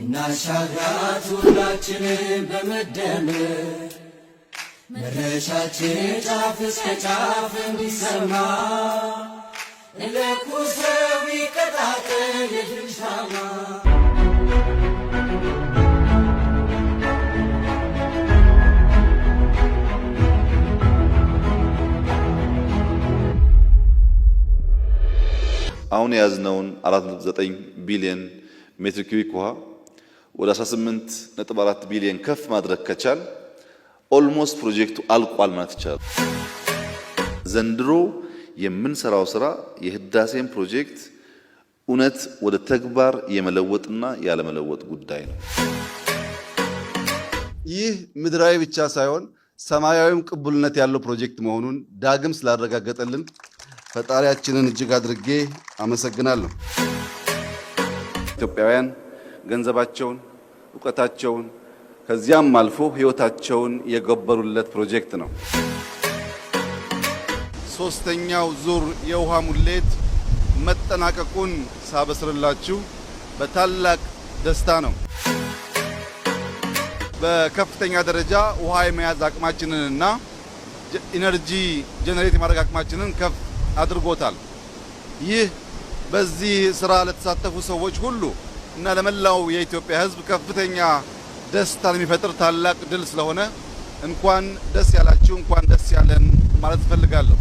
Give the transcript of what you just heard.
እናሻግራት ሁላችንም በመደመር፣ መድረሻችን ጫፍ እስከ ጫፍ እንዲሰማ፣ እንለኩሰው ይቀጣጠል የድል ሻማ። አሁን የያዝነውን 4.9 ቢሊዮን ሜትር ኪዩቢክ ውሃ ወደ 18.4 ቢሊዮን ከፍ ማድረግ ከቻል almost ፕሮጀክቱ አልቋል ማለት ይቻላል። ዘንድሮ የምንሰራው ስራ የህዳሴን ፕሮጀክት እውነት ወደ ተግባር የመለወጥና ያለመለወጥ ጉዳይ ነው። ይህ ምድራዊ ብቻ ሳይሆን ሰማያዊም ቅቡልነት ያለው ፕሮጀክት መሆኑን ዳግም ስላረጋገጠልን ፈጣሪያችንን እጅግ አድርጌ አመሰግናለሁ። ኢትዮጵያውያን ገንዘባቸውን፣ እውቀታቸውን ከዚያም አልፎ ሕይወታቸውን የገበሩለት ፕሮጀክት ነው። ሶስተኛው ዙር የውሃ ሙሌት መጠናቀቁን ሳበስርላችሁ በታላቅ ደስታ ነው። በከፍተኛ ደረጃ ውሃ የመያዝ አቅማችንንና energy generate የማድረግ አቅማችንን ከፍ አድርጎታል። ይህ በዚህ ስራ ለተሳተፉ ሰዎች ሁሉ እና ለመላው የኢትዮጵያ ሕዝብ ከፍተኛ ደስታን የሚፈጥር ታላቅ ድል ስለሆነ እንኳን ደስ ያላችሁ፣ እንኳን ደስ ያለን ማለት እፈልጋለሁ።